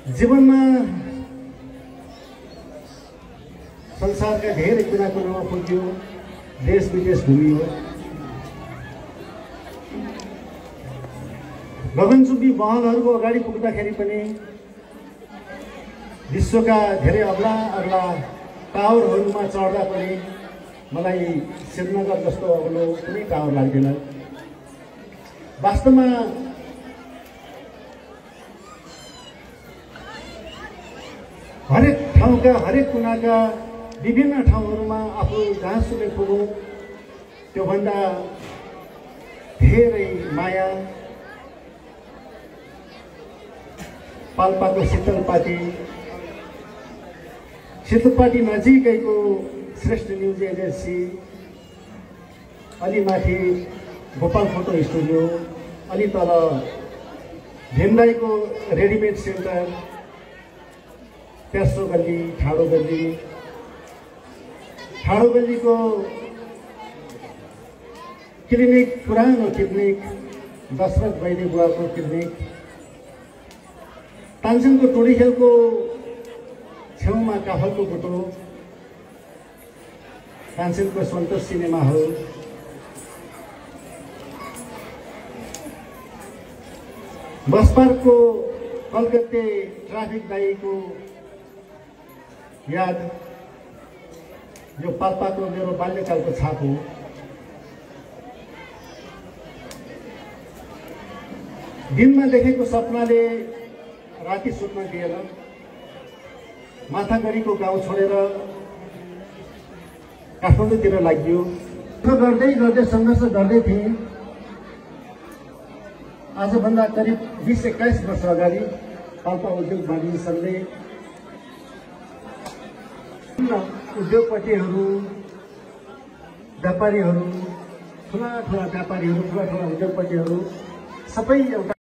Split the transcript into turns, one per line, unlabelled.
जीवनमा संसारका धेरै कुना कुनामा पुग्यो, देश विदेश घुमियो। गगनचुम्बी महलहरूको अगाडि पुग्दाखेरि पनि विश्वका धेरै अग्ला अग्ला टावरहरूमा चढ्दा पनि मलाई श्रीनगर जस्तो अग्लो कुनै टावर लाग्दैन। वास्तवमा हरेक ठाउँका हरेक कुनाका विभिन्न ठाउँहरूमा आफू जहाँसुकै पुगौँ त्योभन्दा धेरै माया पाल्पाको शीतलपाटी नजिकैको श्रेष्ठ न्युज एजेन्सी, अलि माथि गोपाल फोटो स्टुडियो, अलि तल भेमराईको रेडिमेड सेन्टर, प्यास्रो गल्ली, ठाडो गल्लीको क्लिनिक, पुरानो क्लिनिक, दशरथ वैद्य बुवाको क्लिनिक, तानसेनको टोडीखेलको छेउमा काफलको फोटो, तानसेनको सन्तोष सिनेमा हल, बस पार्कको कलकत्ते ट्राफिक दाइको याद, यो पाल्पाको मेरो बाल्यकालको छाप हो। दिनमा देखेको सपनाले राति सुत्न दिएर माथागढीको गाउँ छोडेर काठमाडौँतिर लाग्यो। गर्दै गर्दै सङ्घर्ष गर्दै थिएँ। आजभन्दा करिब 20-21 वर्ष अगाडि पाल्पा उद्योग वाणिज्य सङ्घले उद्योगपतिहरू, व्यापारीहरू, ठुला ठुला व्यापारीहरू, ठुला ठुला उद्योगपतिहरू सबै एउटा